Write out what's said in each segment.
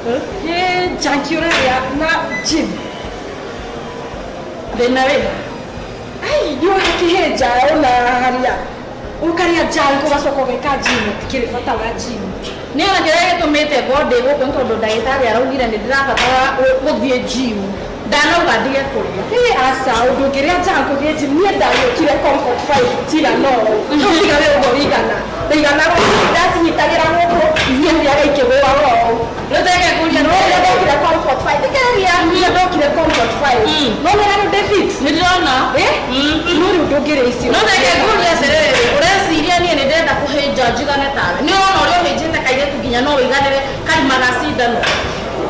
Nĩ junk ũrarĩa na gym. Thĩna wĩha? Ai, nĩ ũrakĩhĩnja ona harĩa ũkarĩa junk ũgacoka ũgeka gym, ũtikĩrĩ bata wa gym. Nĩ ona kĩrĩa gĩtũmĩte ngorwo ndĩ gũkũ nĩ tondũ ndagĩtarĩ araugire nĩ ndĩrabatara gũthiĩ gym. Ndanauga ndige kũrĩa. Ĩ aca, ũndũ ũngĩrĩa junk ũthiĩ gym, niĩ ndagĩũkire Comfort 5 tiga no rĩu tiga we ũguo wĩigana ndaiganaga ndacinyitagĩra gũkũ ciathiaga ikĩgũaga ũũ. Rĩu teke ngũrie. No rĩrĩa ndokire Comfort 5, thikĩrĩria, rĩrĩa ndokire Comfort 5, no wona rĩu ndĩ fit. Nĩ ndĩrona. Ĩ no rĩu ndũngĩrĩa icio. No reke ngũrie atĩrĩrĩ, ũreciria niĩ nĩ ndĩrenda kũhĩnja njigane tawe? Nĩ ũrona ũrĩa ũhĩnjĩte kairĩtu nginya no ũiganĩre karima ga cindano?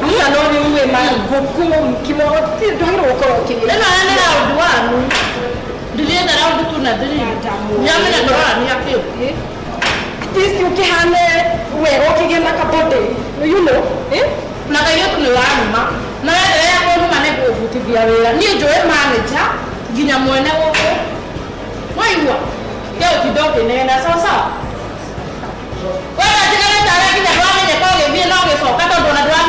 Aca, no rĩu wĩ ma ngũkũ kimo ndwagĩrĩirwo gũkorwo ũkĩrĩa. Ĩno nĩ round one, ndithiĩte round two na three. Ndiramenya tũrorania kĩ. At least ũkĩhane wega, ũkĩgĩe na kabody. Eh? Na kairĩtu nĩ ũranuma na wenderea kũnuma nĩ ngũbutithia wĩra. Niĩ njũĩ manager nginya mwene gũkũ, waigua ke ũtinda ũkĩnegena. Sawa sawa, wenda njigane tawe nginya ndwamenyeka ũgĩthiĩ na ũgĩcoka tondũ ona ndũramenya.